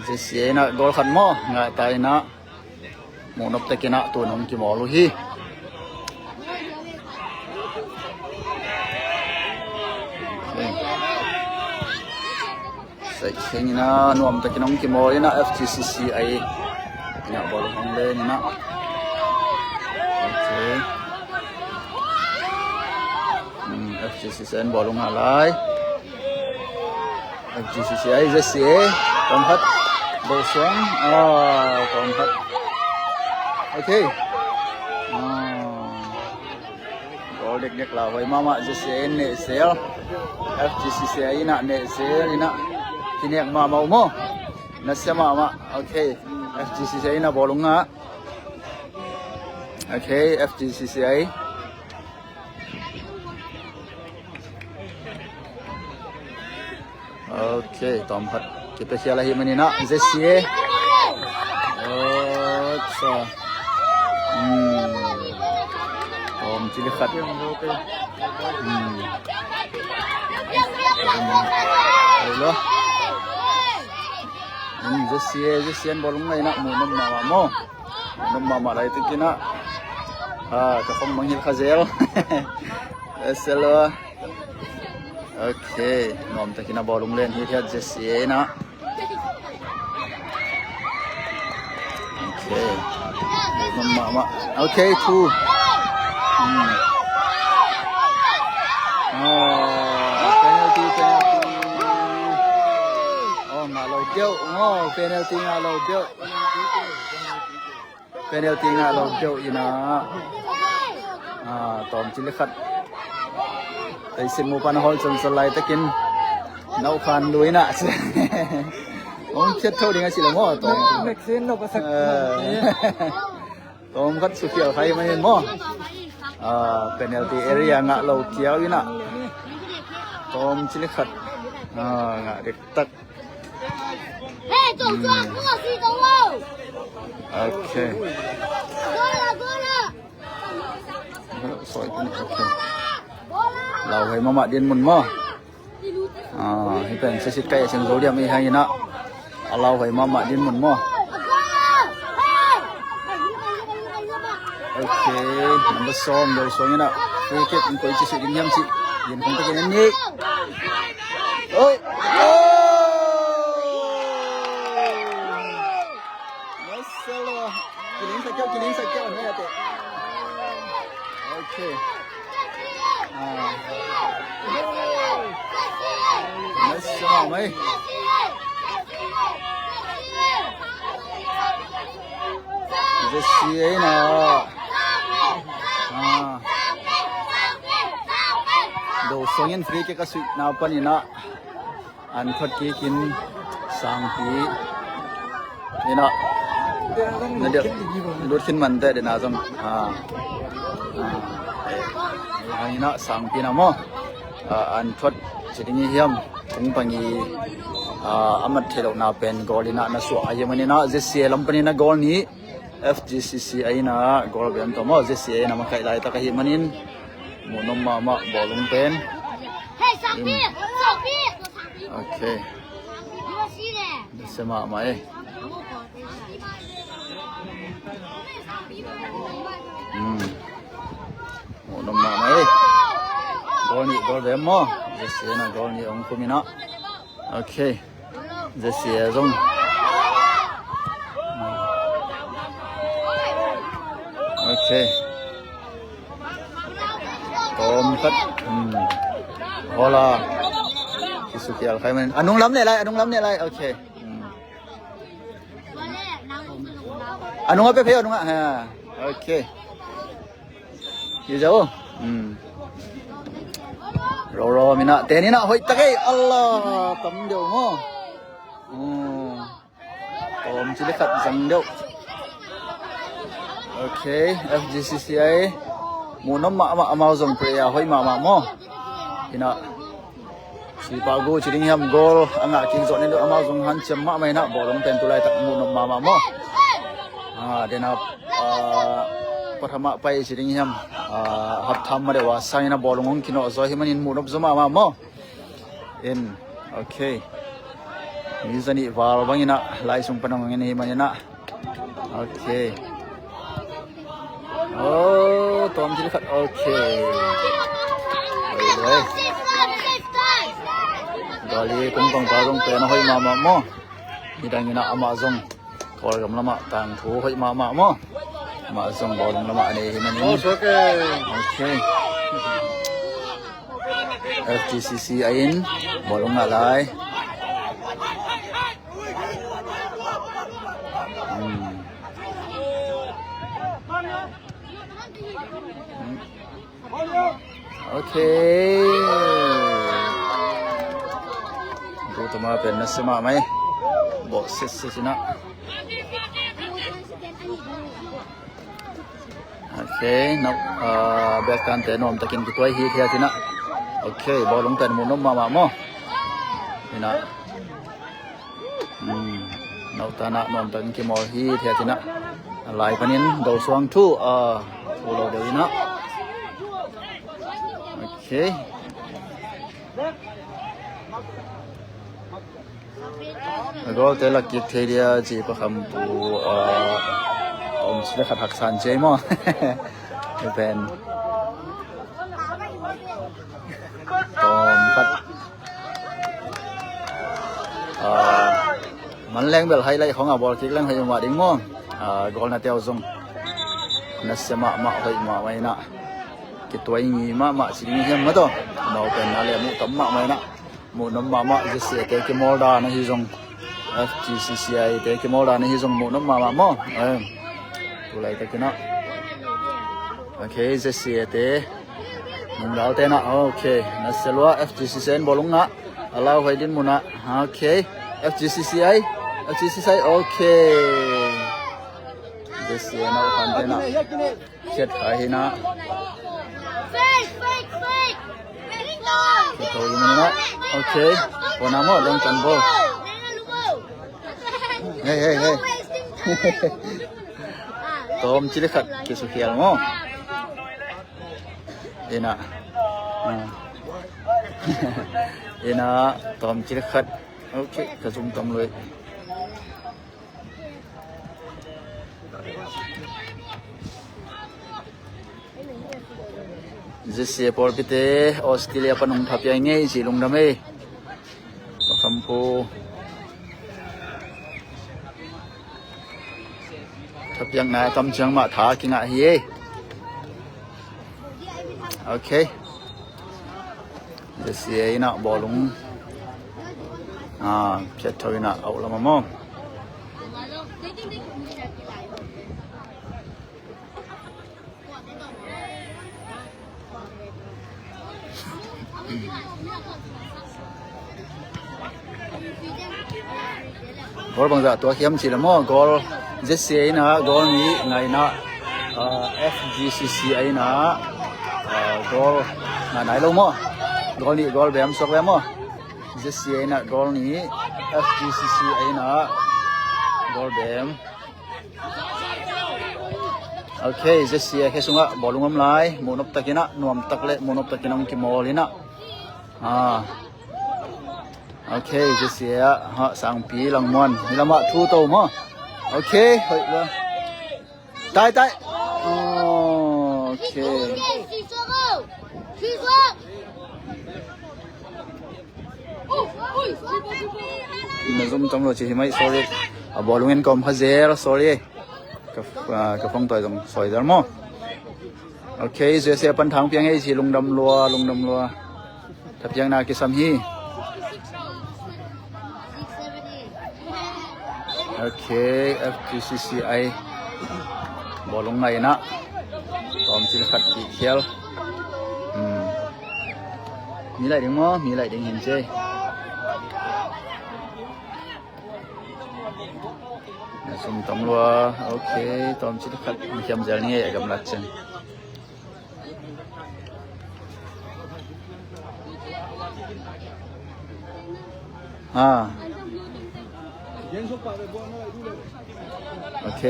J C A in ah goal khat maw, ngah ta in ah. Muh nop takin ah tun hong kimawl uh hi. Ok. Saih keng in ah nuam takin hong kimawl in ah F G C C I in ah bawlung hong len in ah. Ok. Hmm, F G C C I in bawlung ngah lai. F G C C I, Z C A, tawm khat. Go suang. Ah, tawm khat. Ok. Ah. Goal dekdek lauhuai mahmah, Z C A in neh zel. F G C C I in ah neh zel in ah kinek mahmah uh maw. Nasia mahmah. Ok. F G C C I in ah bawlung ngah. Ok, F G C C I. Ok, tawm khat kipia khial ahih manin ah Z C A. Acha. Hmm. Tawm cili khat. Hmm. Lo. Hmm, Z C A, Z C A in bawlung ngah in ah muh nop mahmah maw. Muh nop mahmah lai takin ah. Ah, ka khong mangngilh kha zel. Eselo. Ok, nuam takin ah bawlung len hi thiat Z C A in ah. Ok. Muh nop mahmah. Ok, two. Hmm. Oh, penalty, penalty. Oh, ngah lo deuh. Oh, penalty ngah lo deuh. Penalty ngah lo deuh in ah. Ah, tawm cili khat. Teisim mu pan a hawl chonchon lai takin. Nau khan lui in ah. Hong khiat tho ding a si lo maw, tawm. Vaccine lo pasak. Ah. Tawm khat sukhial khai manin maw. Ah, penalty area ngah lo kiau in ah. Tawm cili khat. Ah, ngah dektak. Hey, 走出来，不是走路。 Ok. Sorry, ok. Lauhuai mahmah din mun maw. Ah, hi pen sisit kai a siang zo diam i hang in ah. A lauhuai mahmah din mun maw. Ok, number sawm lo suang in ah. Free kick in koi ci sih ding hiam ci. Yin kong takin en ni. Oh! Oh! Masala. Kiling sa kiau, kiling sa kiau. Ni ate. Ok. Ah. Masala mai. Zesi ei na. Ah. Do songin free kick a suihna panin ah. An thot kikin sangpi. Ina. Na dia lut khin man te dena zong. Ha. Ha. Ina sangpi na mo. Ah, an thot ci ding hi hiam. Kung pangi. Ah, a mat thei lo na pen goal ina na suah a hiam ina Zesi lam pan ina goal ni. F G C C ei na goal bem to mo, Zesi ei na makaih laitak ahih manin muh nop mahmah bawlung pen. Hey, sangpi! Sangpi! Ok. Zesi mahmah ei. Hmm. Muh nop mahmah ei. Goal ni, goal bem mo. Zesi ei na goal ni ong kumina. Ok. Zesi a zong. Ok. Tom khat. Hmm. Hola. Kisukial khai man. Anung lam ne lai, anung lam ne lai. Ok. Hmm. Anung a pe phei anung a. Ha. Ok. Hi zo. Hmm. Ro ro mina. Te ni na hoih tak ei. Allah, tam deuh mo. Hmm. Tom cili khat zang deuh. Ok, F G C C ei. Muh nop mahmah amau zong player hoih mahmah mo. Ina. Sipa gu ci ding hiam goal a ngah kik zawh nen amau zong hanciam mahmah ina bawlung pen tu laitak muh nop mahmah maw. Ah, dena, ah, pathama pai ci ding hiam. Ah, haptham ma deuh a sangin a bawlung hong kinawh zaw hi manin muhnop zaw mahmah maw? In, ok. Mi zanih val bangin a lai sung pan hong in hi manin a. Ok. Oh, tawm thil khat. Ok. Oi, oi. Gali kung kong bawlung pen a hoih mahmah maw? Midangin a amah zong Kawlgam lamah tangthu hoih mahmah maw? Amah zong bawlung lamah a nei hi manin. Oh, ok. F G C C ai in bawlung ngah lai. Hmm. Ok. Tutuma pen nasia mahmah hi. Bawh sitsit in a. Ok, no, ah, biaktan te nuamtakin kituai hithiat in a. Ok, bawlung pen muhnop mahmah maw? In a. Hmm, nauhtan a nuamtakin kimawl hithiat in a. A lai panin do suang thu, ah, thu lo deuh in a. Ok. A golte lak kik thei dia ci Pa Kham Pu, ah, om ci le khat haksa in ci ei maw? Hi pen. Tawm khat. Ah, man leng bel highlight khong a bawl kik leng hoih mahmah ding maw? Ah, goal na teu zong nasia mahmah, hoih mahmah in a. Kituai ngi mahmah ci ding hiam maw taw? Amau pen na le muh tam mahmah in a. Muhnop mahmah, Z C A te kimawl dan ahi zong, F G C C I te kimawl dan ahi zong muhnop mahmah maw? Eh, tu laitakin a. Ok, Z C A te. Nungdalte na, ok. Nasia lua, F G C C I in bawlung ngah. A lauhuai din mun ah. Ok. F G C C I. F G C C I, ok. Z C A nauhkhan te na. Khiat kha hi na. Khiat tho hi na. Ok. Pona maw, long tan bo. Hei, hei, hei. Tawm ci le khat kisukhial maw? Ina. Ah. Ina, tawm ci le khat. Ok, ka zum tam lui. Z C A pawlpite Australia pan hong thapiak ngei ci lungdam ei. Pa Kham Pu thapiakna tam ciang mah tha kingah hi ei. Ok. Z C A in a bawlung. Ah, phiat tho in a auh lam a maw. Goal bangzah tuak hiam cih leh maw, goal Z C A in a goal nih ngah in a, ah, F G C C A in a, ah, goal ngah nai lo maw. Goal nih goal bem suak ve maw. Z C A in a goal nih, F G C C A in a goal bem. Ok, Z C A khe sungah bawlung om lai, muhnop takin a, nuam tak le muhnop takin a hong kimawl in a. Ah. Ok, Z C A ah, ha, Sangpi Langmuan. Ni lamah thu to maw. Ok, hoih lo. Tai, tai. Oh, ok. Na zum tam lo ci hi mai, sorry. A bawlung in kom kha zel, sorry. Ka, ah, ka phone tawi zong sawi zel maw. Ok, Z C A pan thang piang ei ci lungdam lua, lungdam lua. Thapiakna kisam hi. Ok, F G C C I. Bawlung ngah in a. Tawm ci le khat kikhial. Hmm. Mi laih ding maw, mi laih ding hin ci ei. Na zum tam lua, ok, tawm ci le khat, mi khiam zel ni ei, a gamlat ciang. Ha. Ok.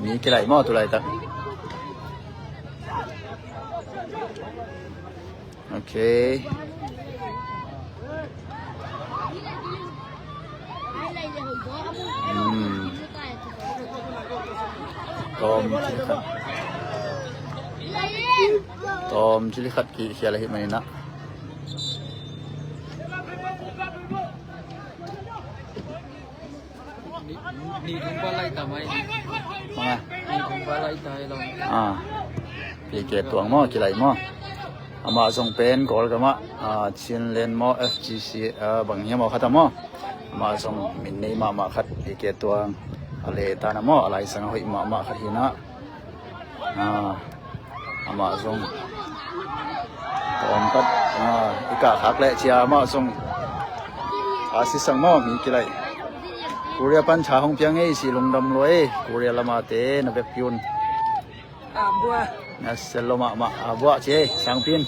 Mi kilaih maw tu laitak. Ok. Hmm. Tawm cili khat. Tawm cili khat kikhial ahih manin ah. Nih thum va laih ta mai. Manga. Nih thum va laih ta hi lo. Ah. P K Tuang maw, kilaih maw. Amah zong pen Kawlgam ah, ah, Chinland maw, F G C, ah, bang hiam aw khat a maw. Amah zong min nei mahmah khat, P K Tuang. A le tan a maw, a laisang a hoih mahmah khat hi na. Ah, amah zong tawm khat, ah, i kah khak leh cia amah zong a sisang maw, mi kilaih. Korea pan tha hong piang ei, si lungdam lua ei, Korea lamate na vekpi un. Ah, bua. Na sel lo mahmah, ah, bua ci ei, sangpin.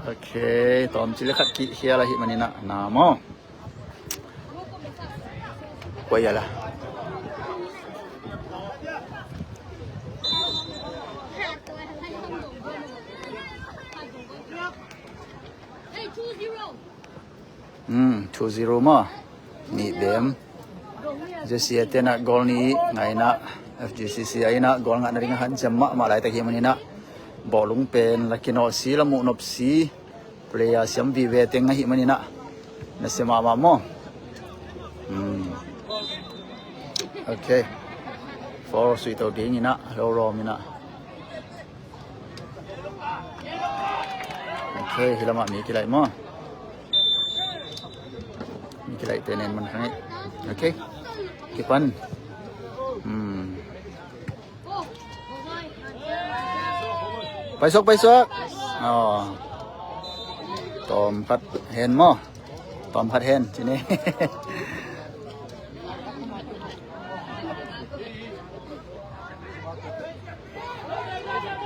Ok, tawm cili khat kikhial ahih manin ah, na maw. Kuai a la. Hmm, two zero maw. Nih bem. J C A te na goal nih ngai na. F G C C a ina goal ngah na ding a hanciam mahmah laitak hi manin ah. Bawlung pen la kinawh si, la muh nop si. Player siam vive teng ahih manin ah, na sia mahmah maw. Hmm. Ok. Foul sui to ding ina, lo rom ina. Ok, hi lamah mi kilaih maw. Mi kilaih te nen man kha ngei. Ok. Kipan. Hmm. Paisuak, paisuak. Aw. Tawm khat hen maw. Tawm khat hen, ci ni.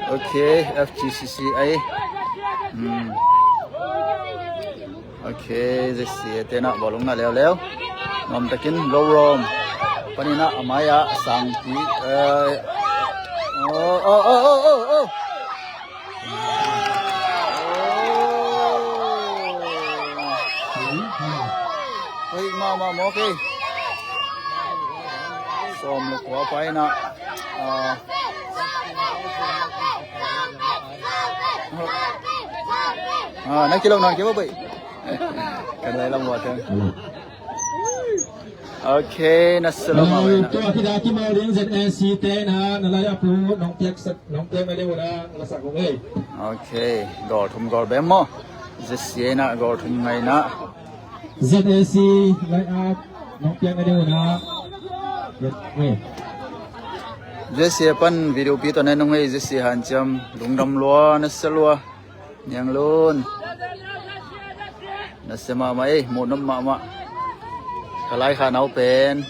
Ok, F G C C ai. Hmm. Ok, J C A te na bawlung na leuleu. Nuam takin lo rom. Panin ah a mai ah Sangpi. Eh. Oh, oh, oh, oh, oh, oh. Hoih mahmah maw kei. Sawm le kua paina. Ah. Ah, na kilawh na kilawh bai. Kan lai lam wa teng. Ok, na selo ma bai na. Tua khida kimal ding Z A C te na, na lai a pu, nong piak sak, nong piak na ding una, la sak ung ei. Ok, gol thum gol bem maw. Z C A na gol thum ngai na. Z A C lai a, nong piak na ding una. Wait. Z C A pan video pi to na nung ei, Z C A hanciam, lungdam lua, na selo a. Niang Lun. Na sia mahmah ei, muh nop mahmah. Ka lai kha nau pen,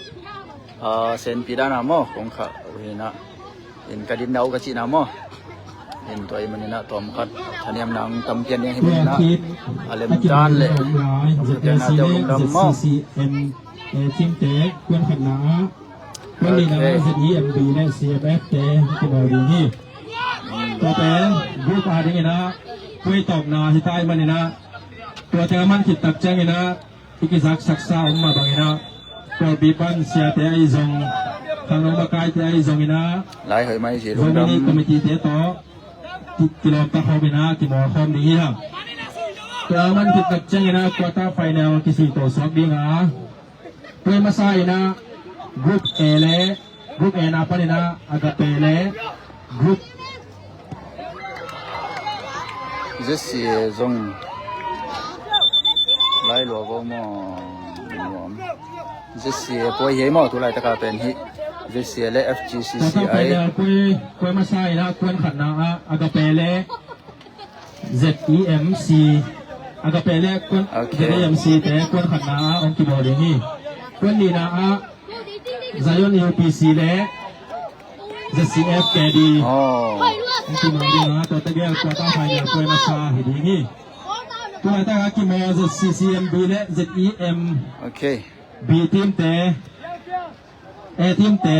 ah, senpi dan a maw, kong kha uh hi na. In ka din nau ka cih na maw. In tua i manin a tawm khat, thaniam nang tam pian ding hi manin a. A lem dan le, tawm khat pian na teu lungdam maw. Team te, kuan khat na a. Kuan nihna ah Z E M B le C F F te kibawl ding hi. Tua pen group A dingin ah puai tawpna hi ta ahih manin ah tua teng a man khit tak ciangin ah i kizaksaksa om mah bangin ah Pawlpi pan siate ahi zong, khangno makaite ahi zongin ah, lai hoih mai hi lungdam, committee te tawh ki, kilawmta khawm in ah kimawl khawm ding hi hang. Tua a man khit tak ciangin ah quarter final kisui to suak ding a, Tua masa in ah Group A le, Group A na panin ah Agape le Group Z C A zong lai lua vo maw. Z C A puai hi maw, tu laitaka pen hi. Z C A le F G C C ai. Tua masa in ah kuan khatna ah Agape le Z E M C, Agape le kuan, okay, Z E M C te kuan khatna ah hong kibawl ding hi. Kuan nihna ah Zion U P C le Z C F K D. Oh. Hong kibawl ding a, tua tegel quarter final kuan masa hi ding hi. Tua taka kimawl Z C C M B le Z E M, okay, B team te. A team te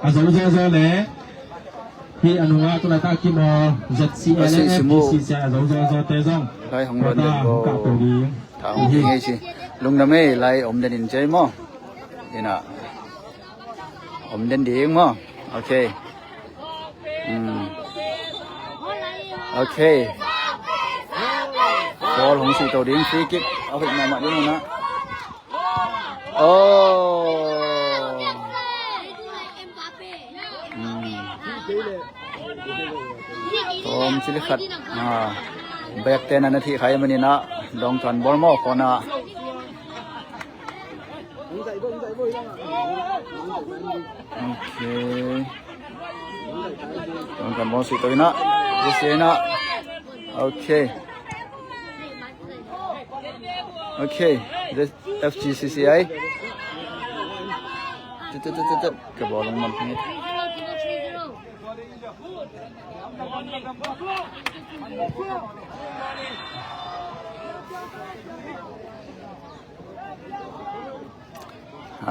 a zo zawzaw le Hi a nungah tu laitak kim aw Z C A le F G C C I a zo zo zo te zong. Lai hong luan den bo. Thang hong ding ei ci. Lungdam ei, lai om den in ci ei maw. Ina. Om den ding maw. Ok. Hmm. Ok. Ball hong sih to ding, free kick. A hoih mahmah ding una. Oh. Hmm. Tawm cili khat. Ah. Bek ten a na thih khai manin ah dong tuan ball maw kona. Ok. Dong tuan ball sih to ina. Yes ina. Ok. Ok. This F G C C I. Tut, tut, tut, tut, tut. Ka bawlung man pingit.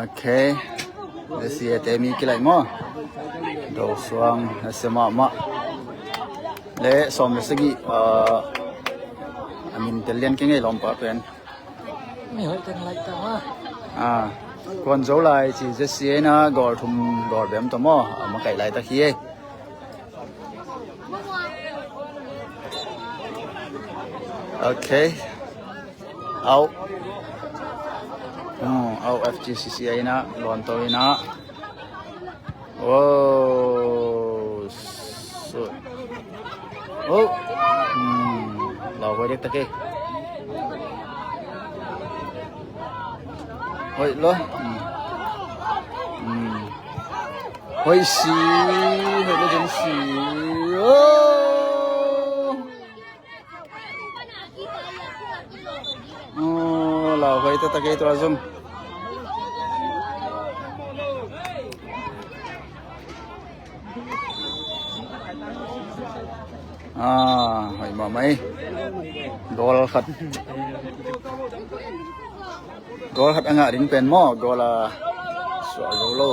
Ok. Lesi a temi kilai maw. Do suang a sia mahmah. Le sawm le sagih, ah, a min tel lian kei ngei lawmpa pen. Mi hoih teng lai ta ma. Ah, kuan zo lai ci Jesse na goal thum goal bem to maw. A makaih lai ta khi ei. Ok. Au. Oh, au F G C C I na luan to ina. Oh, so. Oh. Hmm. Lau hoih dek ta kei. Hoih lo. Hmm. Hmm. Hoih si. Hoih lo ding si. Oh. Oh, lau hoih ta ta kei tua zong. Ah, hoih mahmah ei. Goal khat. Goal khat a ngah ding pen maw, goal a suah zo lo.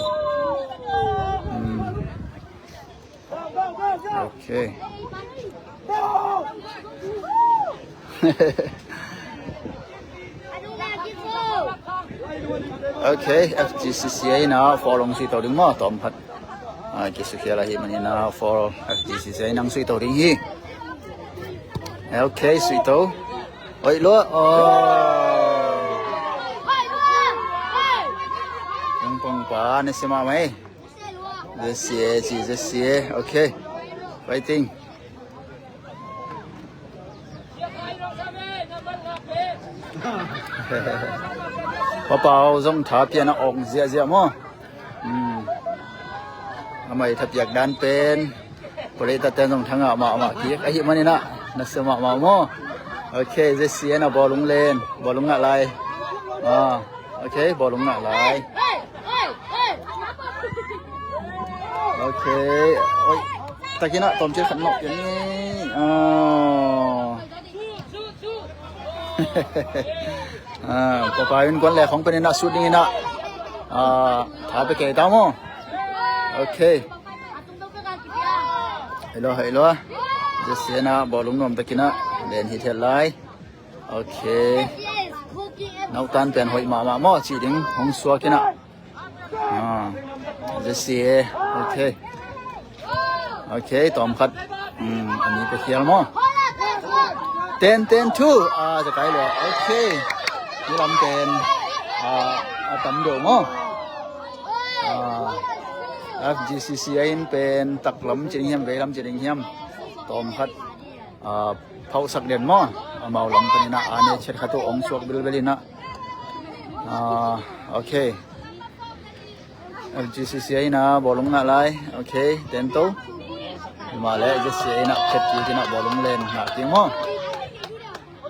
Hmm. Ok. Ok, F G C C I na four hong sui to ding maw, tawm khat. Ah, kisukhial ahi manin ah four F G C C I na hong sui to ding hi. Ok, sui to. Oi, lua. Oh. Pong pong pa, na sia mahmah ei. Jesse, ci Jesse, ok. Fighting. Papau zong tha pian a awk ziahziah maw. Hmm. Amah i thapiak dan pen. Pulei taten zong thangah mahmah kik. Ahi manin ah. Na sia mahmah maw. Ok, Jesse na bawlung len. Bawlung ngah lai. Ah. Ok, bawlung ngah lai. Ok. Oi. Takin ah tawmcil khat nawh pian ni. Ah. Ah, papa in kuan le khong penin ah sut dingin ah. Ah, tha pe kei ta maw. Ok. Hello, hello. Jesse na bawlung nuam takin ah len hi thel lai. Ok. Nautan pen hoih mahmah maw, ci ding hong suak in ah. Ah, Jesse, ok. Ok, tawm khat. Hmm, a mi pe khial maw. Ten, ten, two. Ah, za kai lua. Ok. Ni lam pen. Ah, a tam deuh maw. Ah, F G C C I in pen tak lam ci ding hiam, vei lam ci ding hiam. Tawm khat. Ah, phauhsak den maw. Amau lam panin ah a ne chet khat uh ong suak bilbel in ah. Ah, ok. F G C C I na bawlung ngah lai. Ok, ten to. Mah le F G C C I na khet kik in ah bawlung len ngah kik maw.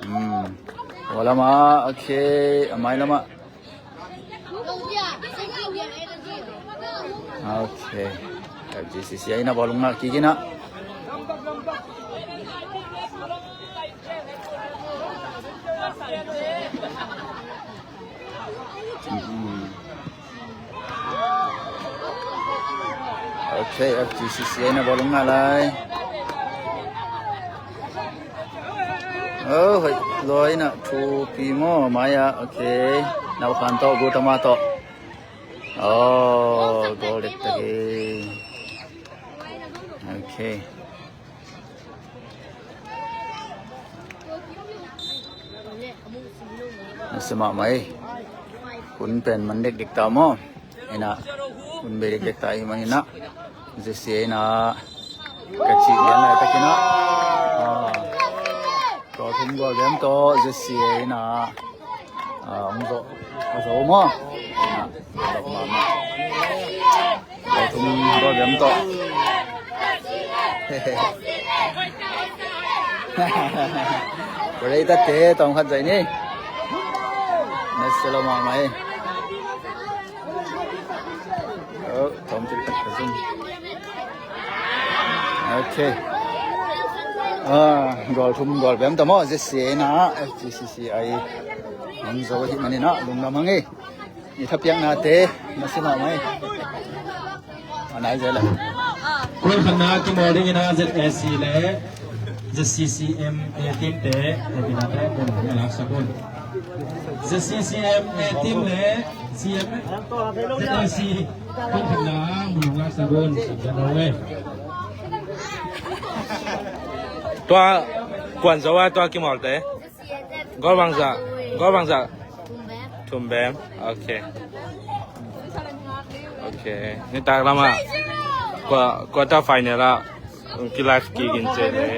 Hmm. Ua lam ah, ok. A mai lam ah. Ok. F G C C I na bawlung ngah kik in ah. Mm. Ok, Hei, F G C C A na bawlung ngah lai. Oh, hei, loi na thupi maw, mai ah, okay. Nau khan tawh, Gautama tawh. Oh, goal dek tak e. Okay. Nasa mahmah ei. Kun pen man dekdek ta maw? Ina, kun bei dekdek ta i man ina. Zesi ina. Ka cih lian lai tak ina. Ah. Tua thum goal bem tawh Zesi ina. Ah, hong zo, a zo maw? Ina, zo mahmah. Tua thum goal bem tawh. Purei ta te, tawm khat zai ni. Nasa lo mahmah ei. Oh, tawm cik tak ka zum. Okay. Ah, goal thum goal bem tawh maw, Zesi ina, F G C C A. Hong zo hi man ina, lungdam hang ei. I thapiaknate, nasa mahmah ei. A nai zia le. Kul khatna kimawl ding ina Z A C le Z C C M A team te, te ina te, mun a laksak un. Z C C M A team le C M Z A C, kul khatna mun a laksak un, sa lo e. Tua, kuan zo a tua kimawlte. Goal bangzah, goal bangzah. Thum bem. Okay. Okay. Nitak lamah. Kua, quarter final ah. Ki live kik in cih ni.